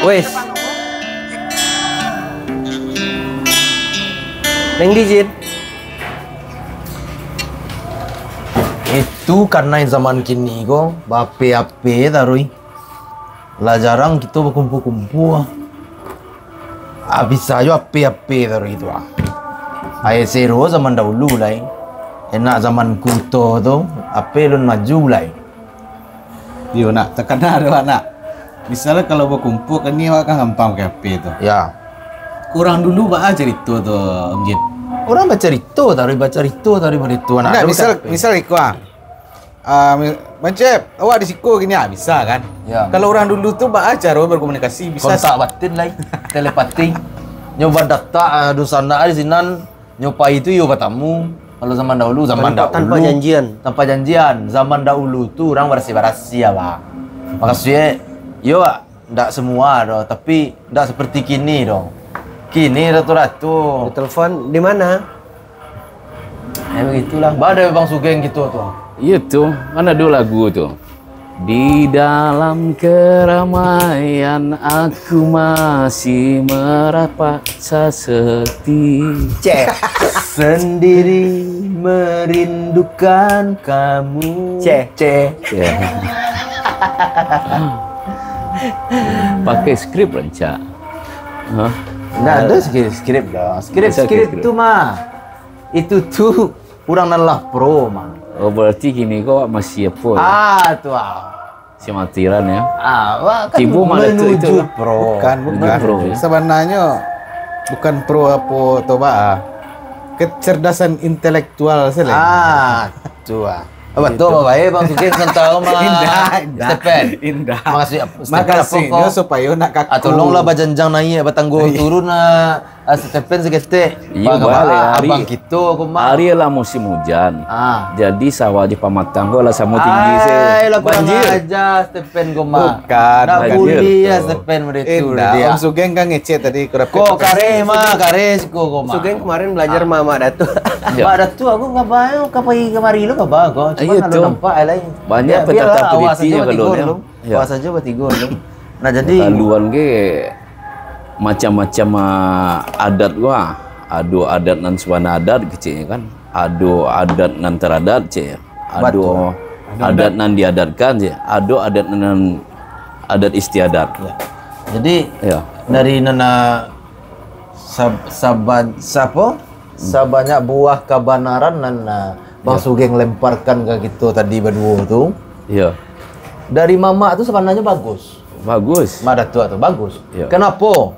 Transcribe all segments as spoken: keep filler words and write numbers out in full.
Wes. Neng di, Jin? Itu karena zaman kini ko, ba-H P-H P taruih. Lah jarang kito bakumpua-kumpua. Ah, bisa jo H P-H P taruih tu ah. Ai sero zaman dahulu lai. Enak zaman kuto tu, H P lun maju lai. Iyo nak, takana tu nak. Misalnya kalau bakumpua kan ni awak kan gampang pakai H P tu. Ya. Kurang dulu baa carito tu, Om Jin? Urang bacarito taruih, bacarito taruih, barito nak. Enggak, misal, misal iko ah. Ah, mi-, Mancep, awak di siko kini, ah, bisa kan? Ya. Kalau urang dulu tu baa caro berkomunikasi, bisa. Kontak batin lai, telepati. Nyo badatak, ah, dunsanak di sinan, nyo pai tu iyo batamu. Kalau zaman dahulu, zaman dahulu. Tanpa janjian. Tanpa janjian. Zaman dahulu tu urang barasiah-barasiah, Pak. Makasunnyo, iyo, Pak. Ndak semua doh, tapi ndak seperti kini doh. Kini ratu-ratu. Ditelepon, "Di mana?" Ya begitulah. Baa dek Bang Sugeng gitu tu. Iyo tu, kan ado lagu tu. Di dalam keramaian aku masih merapat saseti. Ceh. Sendiri merindukan kamu. Ceh. Ceh. Ya. Pakai skrip rancak. Hah? Ndak ado skrip, skrip doh. Skrip, skrip tu mah. Itu tu urang nan lah pro mah. Oh, berarti kini ko masih apo yo? Ah, tu ah. Si matiran yo. Ah, wah, kan tibo malah tu itu menuju pro. Bukan, bukan. Menuju pro, yo. Sabananyo bukan pro apo tu, Pak. Kecerdasan intelektual sajo. Ah, tu ah. Batua, batua, Bang Sugeng, santaro mah. Indak, indak. Stephen. Indak. Makasih, Stephen, makasih apo nyo ko? Supayo nak kaku. Ah, tolonglah bajanjang naiak, batanggo turun lah. Ah, Stephen saketek. Iyo, bang, baliak, ah, hari, abang kito ko mah. Hari lah musim hujan. Ah. Jadi sawah di pamatang ko lah samo tinggi se. Ai, lah kurang aja Stephen ko mah. Bukan, nak bukan bully gitu. Ya Stephen model tu. Indak, dia. Om Sugeng kan ngecek tadi, kurang. Ko kareh mah, kareh siko ko mah. Sugeng kemarin belajar ah. Mamak Datuk. Iya. Mak Datuk, aku kabar, ka pagi kamari lu kabar ko. Cuma iyo kalau tu. Nampak ai lain. Banyak ya, petata biarlah, awas aja batigor lu. Iya. Awas aja batigor lu. Nah, jadi kaluan ke macam-macam, ah, adat ko, ah. Ado adat nan sabana adat keceknyo kan. Ado adat nan taradat, cek. Ado adat nan diadatkan, cek. Ado adat nan adat istiadat. Ya. Jadi, ya. Dari nana sab-, saban-, sapo? Hmm. Sabanyak buah kabanaran nan, ah, Bang ya. Sugeng lemparkan ka kito tadi baduo tu. Ya. Dari mamak tu sabananyo bagus. Bagus. Mak Datuk tu bagus. Ya. Kenapo?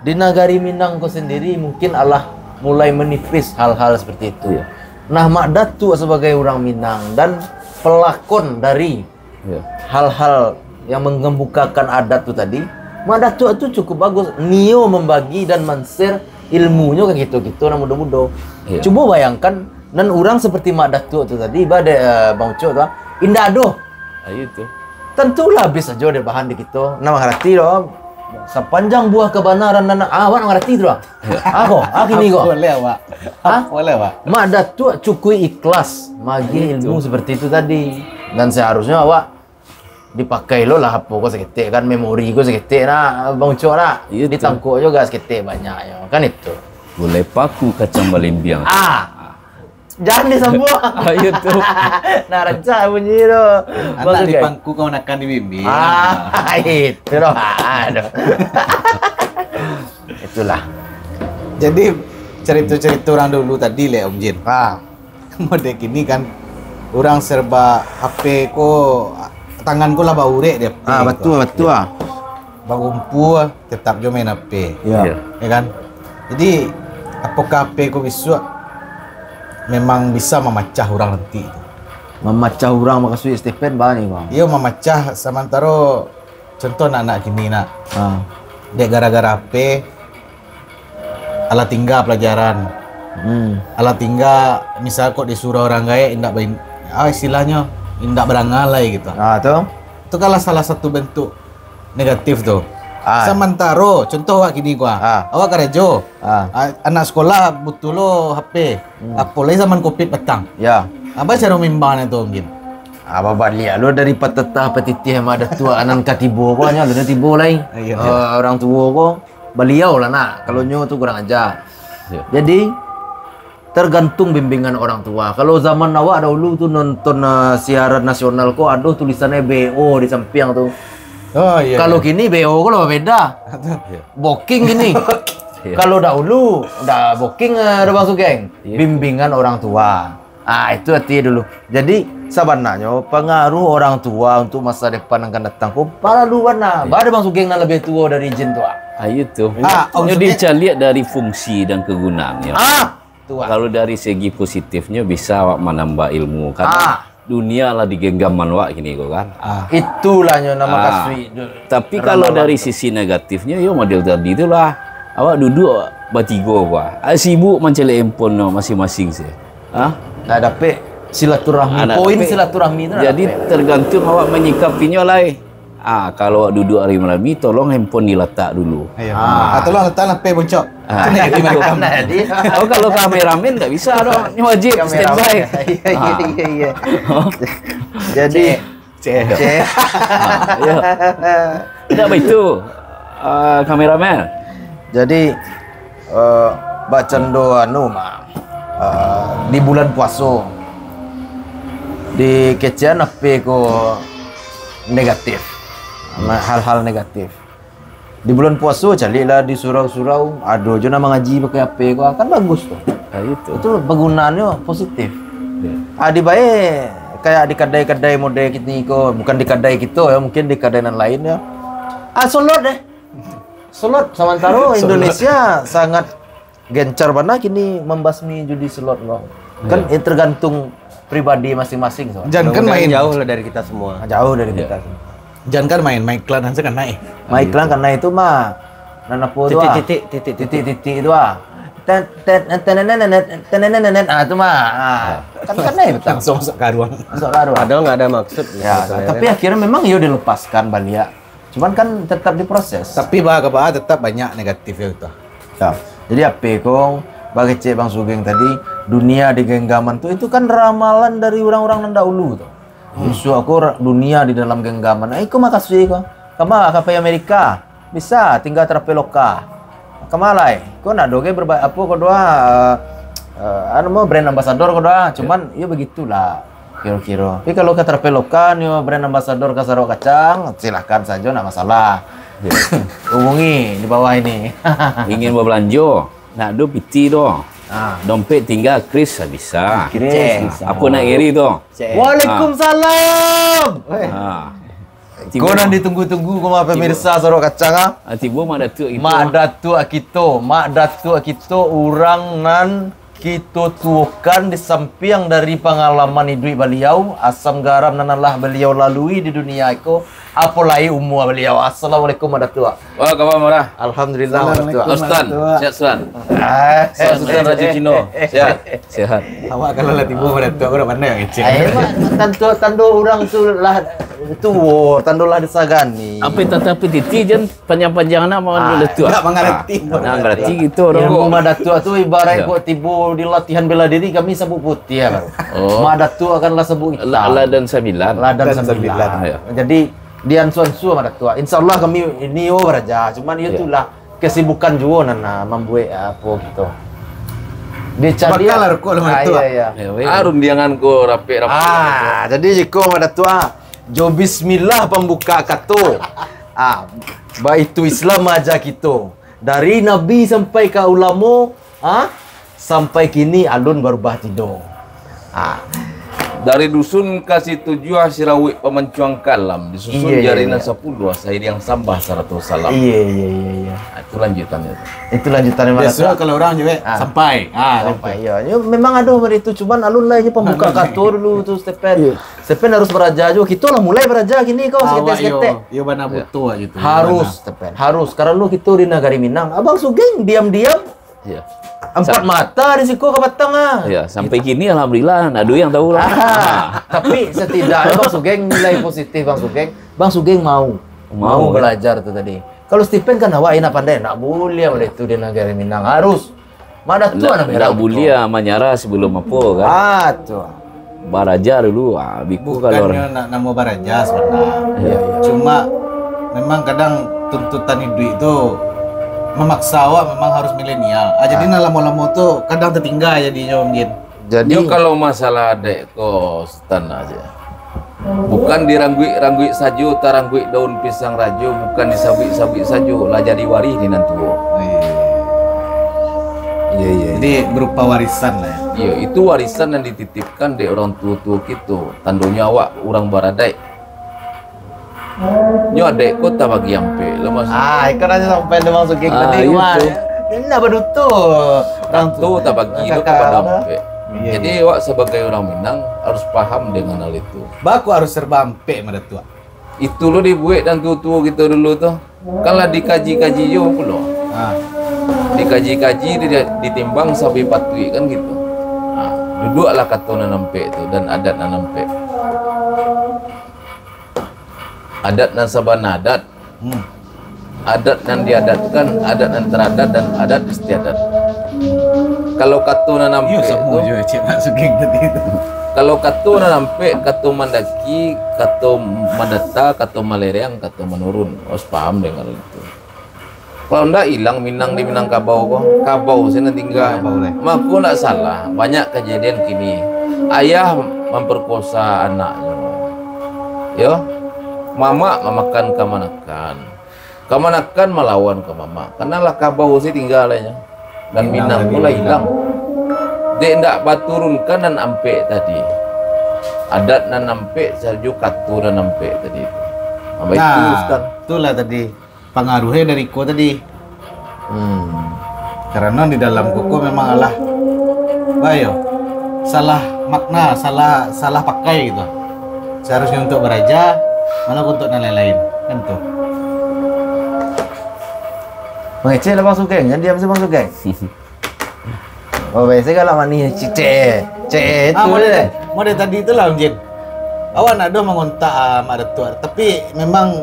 Di nagari Minang ko sendiri mungkin alah mulai menipis hal-hal seperti itu. Ya. Nah, Mak Datuk sebagai urang Minang dan pelakon dari ya. Hal-hal yang menggembukakan adat tu tadi, Mak Datuk tu cukup bagus. Nio membagi dan men-share ilmunyo ka kito-kito nan mudo-mudo. Ya. Cubo bayangkan, nan urang seperti Mak Datuk tu tadi, ba dek, eh, Bang Ucok tu, ah, indak ado. Ah, iyo tu. Tantulah habis sajo dek bahan di kito. Nah, mangarati doh. Sapanjang buah kabanaran nan, ah, awak mangarati tu doh. Ah, ko, ah, kini ko. Boleh, Pak. Ah? Boleh, Pak. Mak Datuk cukuik ikhlas magi ilmu seperti itu tadi. Dan seharusnya awak dipakai lo lah apo ko saketek kan, memori ko saketek nak, Bang Ucok nak. Iyo tu. Ditangkok juga saketek banyak yo. Kan itu. Gulai paku kacang balimbiang. Ah. Jangan disambung. Ah, iyo tu. Nah, rancak bunyi tu. Anak di pangku, kamanakan di bimbing. Ah, itu doh. Aduh. Itulah. Jadi, cerita-cerita orang dulu tadi leh, Om Jin. Ah. Model kini kan, orang serba H P ko, tangan ko lah baurek di H P ko. Ah, batua, batua. Bakumpua, tetap jo main H P. Ya. Ya. Ya kan? Jadi, apakah H P ko bisuak memang bisa mamacah urang nanti tu? Mamacah urang, makasuik Stephen baa ni, Bang? Iyo, mamacah samantaro contoh anak-anak kini nak. Ha. Dek gara-gara H P, alah tingga pelajaran. Hmm. Alah tingga, misal kok disuruh urang gaek, indak bain-, ah, istilahnyo, indak barangah lai gitu. Ah, tu? Itu kan lah salah satu bentuk negatif tu. Ah. Samantaro, contoh awak kini ko, ah. Ah. Awak karajo. Ah. Ah, anak sekolah butuh lo H P. Hmm. Apolai zaman covid patang. Ya. Apo caro maimbang tu, Om Jin? Apa baliak lo dari patetah patitih Mak Datuak nan ka tibo ko, nyo alun tibo lai. Iyo. Eh, urang tuo ko, baliau lah nak. Kalau nyo tu kurang aja. Iyo. Jadi, tergantung bimbingan orang tua. Kalau zaman awak dahulu tu nonton, eh, siaran nasional ko, ado tulisannyo B O di sampiang tu. Oh, iyo, Kalau iyo. kini B O ko lah beda. Iyo. Booking kini. Iyo. Kalau dahulu, dah booking, eh, ado Bang Sugeng. Iyo. Bimbingan orang tua. Ah, itu arti dulu. Jadi, sabananyo, pangaruh orang tua untuk masa depan nan akan datang ko, paralu bana. Iyo. Ba ado Bang Sugeng nan labiah tuo dari Jin tu, ah. Ah, iyo tu. Ah, Nyo maksudnyo dicaliak dari fungsi dan kegunaannyo. Ah, tu, ah. Kalau dari segi positifnyo, bisa awak manambah ilmu. Karena Ah. dunia lah digenggaman awak kini ko kan. Ah. Itulah nyo namo Ah. kasuik tu. Tapi kalau Ramalan dari tu. sisi negatifnyo, yo model tadi tu lah. Awak duduk batigo ko. Ah, sibuk mancaliak handphone no masing-masing se. Ah? Nak dapek silaturahmi, Ah, nak poin dapek. silaturahmi tu nak Jadi, dapek. tergantung awak manyikapinyo lai. Ah, kalau awak duduk rami-rami, tolong handphone dilatak dulu. Iyo. Ah. Ah, tolong latak lah, peh boncok. Ah. Kena jadi marekam. Nah, jadi. Oh, kalau kameramen tak bisa doh. Ini wajib Kameramen. standby. Iya, iya, Ah. iya, iya. Jadi, Cek. Cek. Ah, ya. Tidak begitu, ah, kameramen. Jadi, eh, bacando anu mah, eh, di bulan puaso, di kecekan H P ko negatif, hal-hal negatif. Di bulan puaso, caliaklah di surau-surau, ado jo nan mangaji pakai H P ko, kan bagus tu. Ah, itu. Itu pagunoannyo positif. Ya. Ah, di bae, kayak di kadai-kadai model kini ko, bukan di kadai kito ya, mungkin di kadai nan lain ya. Ah, slot deh. Slot, samantaro Slot. Indonesia sangat gencar bana kini mambasmi judi slot ko. Kan Ya. eh, tergantung pribadi masing-masing so. Jan kan Mudah-mudahan main. jauh lah dari kita semua. Ah, jauh dari Ya. kita semua. Jan kan main, main iklan sajo kan naik. Main iklan kan naik tu mah. Nan apo tu ah? Titik-titik, titik-titik. Titik-titik tu ah. Ten, ten, ten, ten, ten, ten, ten, ten, ten, ah, tu mah. Ah. Kan kan naik betul. Langsung masuk karuang. Masuk karuang. Padahal nggak ada maksud Ya, sebenarnya tapi kan. akhirnya memang yo dilepaskan baliak. Cuman kan tetap diproses. Tapi bah, bah, tetap banyak negatifnya itu. Ya. Jadi apa kong, bagecek Bang Sugeng tadi, dunia di genggaman tu, itu kan ramalan dari orang-orang nan dahulu tu. Hmm. Isuak ko ra-, dunia di dalam genggaman. Ah, iko makasih ko. Kama ka pai Amerika? Bisa, tinggal Traveloka. Kama lai? Ko nak doge berba-, apo ko doa, eh, eh, anu mo, brand ambassador ko doa. Ya. Cuman, yo begitulah. Kiro-kiro. Tapi kalau ka Traveloka nyo brand ambassador ka Sarawak Kacang, silahkan sajo, ndak masalah. Ya. Hubungi di bawah ini. Ingin babalanjo, ndak ado piti doh. Ah. Dompet tingga, kris bisa. Kris Cek. bisa. Apo nak iri tu? Cek. Waalaikumsalam. Ah. Ko nan ditunggu-tunggu ko mah, Tibo. pemirsa Sarawak Kacang ah. Ah, tibo Mak Datuak kito. Mak Datuak kito, Mak Datuak kito urang nan kito tuokan di sampiang dari pangalaman iduik baliau, asam garam nan alah baliau lalui di dunia iko, apo lai umua baliau. Assalamualaikum, Mak Datuak. Wah, kaba murah? Alhamdulillah, Mak Datuak. Assalamualaikum, Mak Datuak. Sehat, Suan? Ah, Sehat, Suan, Raja Cino. Sehat. Sehat. Awak kalau lah tibo, Mak Datuak, urang mana yang ngecek? Eh, mak, tando, tando urang tu lah tuo, tando lah disagani. Apo tatapi titi jan Panjang-panjang nak mau Ah, dulu tu, ah. Ndak mangarati. Ah, ndak mangarati gitu, Ilmu orang. Mak Datuak tu ibarat Ya. kok tibo di latihan bela diri, kami sabuk putih, ya, kan? Oh. Mak Datuak kan lah sabuk hitam. La-, ladan sambilan. Ladan Dan sambilan. sambilan. Ah, ya. Jadi, diansua-ansua Mak Datuak. Insya Allah kami ini, oh, baraja. Cuman, ya, Ya. itulah kesibukan juo nan, ah, mambuek, ah, apo gitu. Dia cari Bakal lah rokok lah, Mak Ah, Datuak. iya, iya. Ya, weh. Arum diangan ko rapek-rapek. Ah, jadi jiko Mak Datuak, ah, jo bismillah pambuka kato. Ah, baitu Islam aja kito. Dari Nabi sampai ka ulamo, ah, sampai kini alun barubah tido. Ah. Dari dusun ka situjuah, sirawik pamancuang kalam, disusun Iya, iya, jari nan iya. sapuluah, sairiang sambah sarato salam. Iya, iya, iya, iya. Ah, itu lanjutannya tu. Itu lanjutannya mana Biasa tu? kalau orang je, weh, Ah. sampai. Ah, Sampai, gitu. iya. Ya, memang ada hari itu, cuman alun lah je pembuka Alun. kato dulu tu, Stephen. Iya. Stephen harus baraja juga. Kita lah mulai baraja kini kau, Awak seketek-seketek. yo, yo bana Ya. butuh aja tu. Harus, Bana. Stephen. Harus. Karena lu kita di Nagari Minang. Abang Sugeng diam-diam Iya. empat Sa- mata di siko ka batang ah. Iya, sampai kini alhamdulillah, ndak ada yang tahu lah. Ah, tapi setidaknya Bang Sugeng nilai positif Bang Sugeng. Bang Sugeng mau. Mau, Mau, ya. belajar tu tadi. Kalau Stephen kan awak enak pandai, nak boleh oleh tu di Nagari Minang. Harus. Mana tu Ndak, anak ndak merah boleh betul. ah, manyarah sebelum apa kan? Ah, tu. Baraja dulu, ah, biko kalau Bukannyo nak namo baraja sabananyo. Iya, iya. Cuma memang kadang tuntutan iduik tu memaksa awak memang harus milenial. Ah, jadi Ah. nan lamo-lamo tu kadang tatingga jadinyo mungkin. Jadi Yo, kalau masalah adaik ko, Sutan aja. Bukan dirangguik-rangguik sajo, tarangguik daun pisang rajo, bukan disabuik-sabuik sajo, lah jadi warih di nan tuo. Iya. Iya, iya, iya. Jadi berupa warisan lah ya. Iya, itu warisan yang dititipkan dek orang tuo-tuo kito. Tandonyo awak urang baradaik. Nyo adaik ko tabagi ampek lah, Mas. Ah, iko nan sampai Abang Sugeng Ah, tadi, iyo Wan. tu. Ini nak baduto. Orang Kato tu. tabagi lo Kakak kapado apa? ampek. Iya, Jadi, iya. awak sabagai urang Minang harus paham dengan hal itu. Bako harus serba ampek mah Datuak. Itu lo dibuek dang tuo-tuo kito dulu tu. Kan lah dikaji-kaji jo pulo. Ah. Dikaji-kaji, di-, ditimbang sabi patuik kan gitu. Ah, duduaklah kato nan ampek tu dan adat nan ampek. Adat nan sabana adat. Hmm. Adat nan diadatkan, adat nan teradat, dan adat istiadat. Kalau kato nan Iyo, ampek samo tu, jo cek Mak Sugeng tadi tu. kalau kato nan ampek, kato mandaki, kato mandata, kato malereang, kato manurun. Harus paham dengan itu. Kalau ndak, ilang Minang di Minangkabau ko. Kabau se nan tingga. Kabau lai. Mako ndak salah, banyak kajadian kini. Ayah mamperkosa anaknyo. Yo. Mamak mamakan kamanakan. Kamanakan malawan ka mamak. Karena lah kabau se tingga lai nyo. Dan Minang Minang ko lah tadi ilang. Dek ndak baturunkan nan ampek tadi. Adat nan ampek sajo kato nan ampek tadi. Nah, itu Nah, Ustaz. itulah tadi. Pangaruhnyo dari ko tadi. Hmm. Karano di dalam ko, ko memang alah, bayo, salah makna, salah, salah pakai gitu. Seharusnyo untuk baraja, malah untuk nan lain-lain. Kan tu. Mangecek lah Bang Sugeng, jan diam se Bang Sugeng. Oh, biaso galak manih, cek, cek, Ah, tu model, deh. model tadi tu lah, Om Jin. Awak nak doh mangontak, ah, Mak Datuak, tapi memang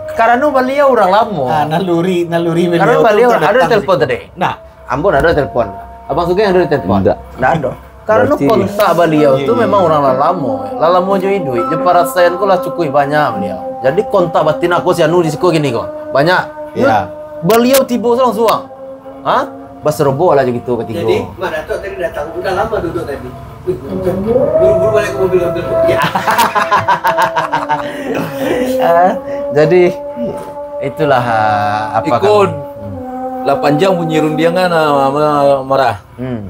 Karano baliau urang lamo. Ah, naluri, naluri Karano baliau tu baliau, untuk ado datang telepon siko. tadi? Nah. Ambo ndak ado telepon. Abang Sugeng ado telepon? Ndak. Ndak ado. Karano Berarti kontak baliau tu Iya, iya, memang iya. urang lah lamo. Lah lamo jo iduik, jo parasaian ko lah cukuik banyak baliau. Jadi kontak batin aku si Anu di siko kini ko. Banyak. Iya. Baliau tibo langsuang. Ha? Basarobo lah jo kito batigo. Jadi, Mak Datuk tadi datang, udah lama duduk tadi. Buru-buru balik ke mobil, ambil kopi. Ah, jadi, itulah, ah, apa Ikon. kan. Lah panjang bunyi rundiangan, ah, ma-, marah. Hmm.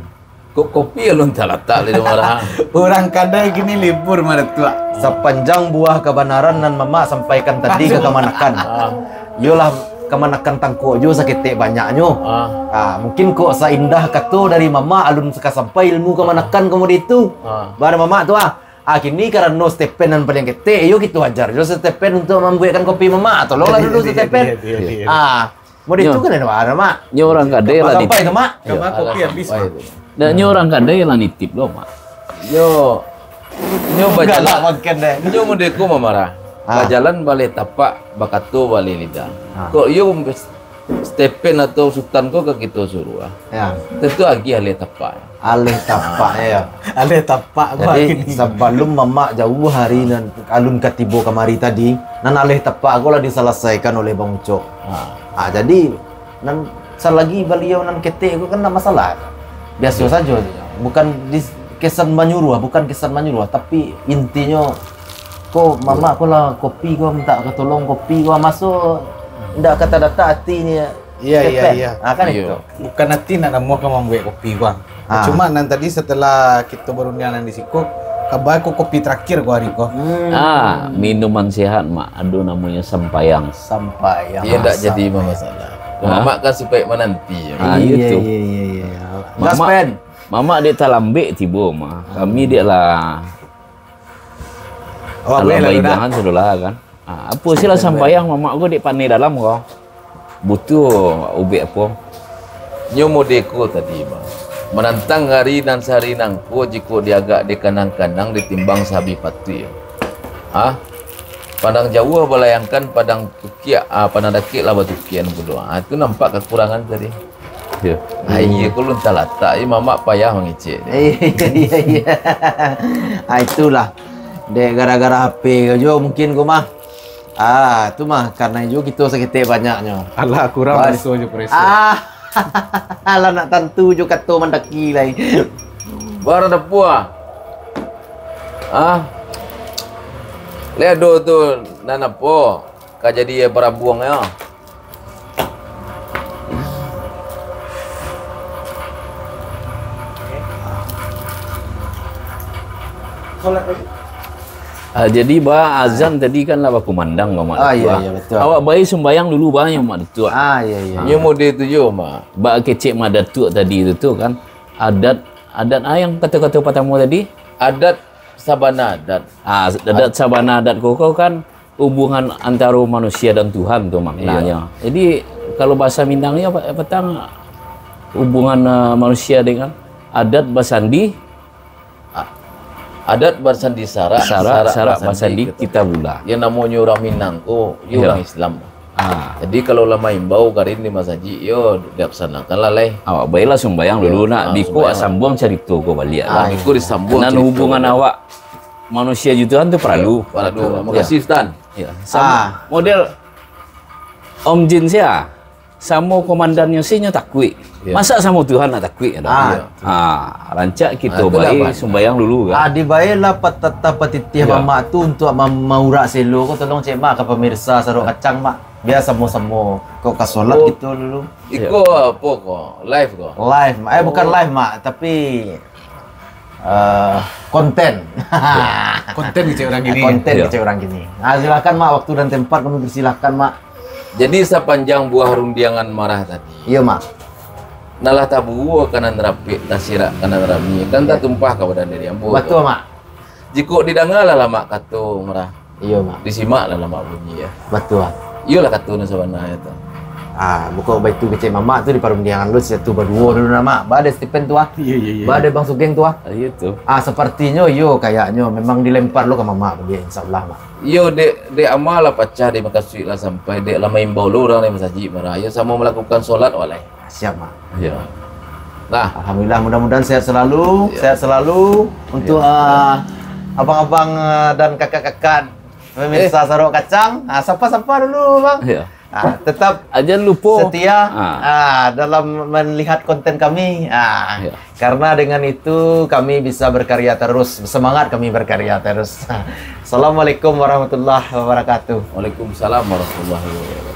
Kok kopi alun talatak di marah? Urang kadai kini libur, Mak Datuak. Sapanjang buah kabanaran nan mamak sampaikan tadi ka kamanakan. Ah. Iyolah, kamanakan tangkok jo saketek banyaknyo. Ah. Ah, mungkin kok saindah kato dari mamak alun ka sampai ilmu kamanakan ka mode itu. Ah. Bana mamak tu, ah. Ah, kini karano Stephen nan paliang ketek, iyo kito ajar jo Stephen untuak mambuekkan kopi mamak. Tolonglah Iya, dulu iya, Stephen. iya, iya, iya. Ah, mode Nyo. itu kan ado, ado, Mak. Nyo urang kadai lah Sampai nitip. tu, Mak. Iyo, Kamar kopi ada habis, sampai Mak. tu. Dak, nyo urang kadai lah nitip lo, Mak. Yo. Nyo Galak bajalan. makan deh. Nyo mode ko mamarah. Ah. Bajalan baleh tapak, bakato baleh lidah. Ah. Kok iyo Stephen atau Sutan ko ka kito suruah, ah. Ya. Tentu agiah aleh tapak. Aleh tapak, ya. Aleh tapak ko Jadi, agiah. sabalum mamak jauah hari nan alun ka tibo kamari tadi, nan aleh tapak ko lah disalasaikan oleh Bang Ucok. Ah. Ah, jadi, nan salagi baliau nan ketek ko kan ndak masalah. Biaso Ya. sajo. Bukan dis-, kesan manyuruah, bukan kesan manyuruah, tapi intinyo, ko mamak ko lah kopi ko minta ka tolong kopi ko, maso ndak ka tadatak atinyo Iya, iya, Stephen. iya. Ah, kan Iya. itu. Bukan ati nak namuah ka mambuek kopi ko. Ah. Cuma nan tadi setelah kito barundiang nan di siko, kaba ko kopi terakhir ko hari ko. Hmm. Ah, minuman sehat, Mak. Ado namonyo sampayang. Sampayang. Iya, ndak Masak. jadi mamasalah. Hah? Mamak kan sipaik mananti. Ah, Iya, itu. iya, iya, iya. Mamak, Gaspen. mamak dek talambek tibo, Mak. Kami dek lah Oh, Alah, boleh lah, baik Duda. jangan sudah lah, kan. Ah, apo sih lah Sampai sambayang mamak ko dek paneh dalam ko. Butuh ubek apo? Nyo mode ko tadi, Bang. Manantang hari nan sahari nangko, jikok diagak dikanang-kanang, ditimbang sabi patuik. Ah? Pandang jauah balayangkan, pandang tukiak, ah, pandang dakek lah batukian pulo. Ah, itu nampak kakurangan tadi. Iyo. Ah, iyo, kalau talatak, iyo mamak payah mangecek. Iya, iya, iya. Ah, itulah. Dek gara-gara H P ko juo mungkin ko mah. Ah, tu mah karena juo kito saketek banyaknyo. Alah, kurang Wah, iso jo preso. Ah, alah nak tantu jo kato mandaki lai. Bara dapua. Ah. Lihat do tu nan apo? Ka jadi parabuang yo. Ah, jadi ba azan tadi kan lah bakumandang, Mak Ah, Datuak. Iya, iya, betul. Awak bayi sumbayang dulu, ba, Mak Datuak. Ah, iya, iya. Nyo mode tu yo, Mak. Ba kecek Mak Datuak tadi tu, tu kan, adat, adat, ah, yang kato-kato patamo tadi? Adat sabana adat. Ah, adat sabana adat ko, ko kan hubungan antaro manusia dan Tuhan tu maknanyo. Iya. Jadi, kalau bahasa Minangnyo, apa, apa tang, hubungan, eh, manusia dengan adat basandi, A-, adat basandi sarak, sarak, sarak sarak basandi basandi kitabullah. Kitabullah. Yang namonyo urang Minang ko, yo Iya. urang Islam. Ah. Jadi, kalau lah maimbau karin di masajik, yo dilaksanakan lah, lai. Awak baiklah sumbayang Yo, dulu, nak. ah, Biko sumbayang. Sambuang carito ko baliak Ah, lah. Biko disambuang Nan carito hubungan ko. Awak manusia jo Tuhan tu paralu. Paralu. Makasih, Ustaz. Ya, sama Ah. model Om Jin sia, samo komandannyo sia nyo takuik. Ya. Masa samo Tuhan nak takuik, kan? Ah. Ah, rancak kito Ah, itulah, bae Bang. sumbayang dulu, kan? Ah, dibaelah patata patitih Ya. mamak tu untuk ma-, maurak selo ko, tolong cek mak ka pemirsa Sarok Kacang, Mak. Biar samo-samo kok ka solat Oh. gitu dulu. Iko Ya. apo ko? Live ko? Live, Mak. Eh, bukan Oh. live, Mak, tapi eh, konten. Konten kecek urang kini. Konten Iya. kecek urang kini. Nah, silakan, Mak, waktu dan tempat kami persilahkan, Mak. Jadi, sapanjang buah rundiangan marah tadi, Iya, Mak. Nalah tabuwua ka nan rapik, tasirak ka nan rami, dan Iya. tatumpah ka badan diri ambo. Batua, Mak. Jikok didanga lah lamak kato marah, Iyo, Mak. Disimak lah lamak bunyi, ya. Batua. Iyolah kato nan sabananyo tu. Ah, buko baitu kecek mamak tu di parundiangan lu, situ baduo dulu, Mak. Ba dek Stephen tu, ah. Iya, iya, iya. Ba dek Bang Sugeng tu, ah. Ah, iya tu. Ah, sepertinyo iyo kayaknyo memang dilempar lu ka mamak baliak, insyaallah, Mak. Iyo, dek, dek ama lah pacah, dek makasuik lah sampai, dek lah maimbau lu urang dari masajik marah. Iyo, samo malakukan solat, walai. Siap, Mak. Iya. Nah. Alhamdulillah, mudah-mudahan sehat selalu, Iya. sehat selalu untuk, Iya. ah, abang-abang, ah, dan kakak-kakak pemirsa Eh. Sarok Kacang. Ah, sapa-sapa dulu, Bang. Iya. Ah, tetap Jangan lupa. setia, Ah. ah, dalam melihat konten kami. Ah, Iya. karena dengan itu kami bisa berkarya terus, semangat kami berkarya terus. Assalamualaikum warahmatullahi wabarakatuh. Waalaikumsalam warahmatullahi wabarakatuh.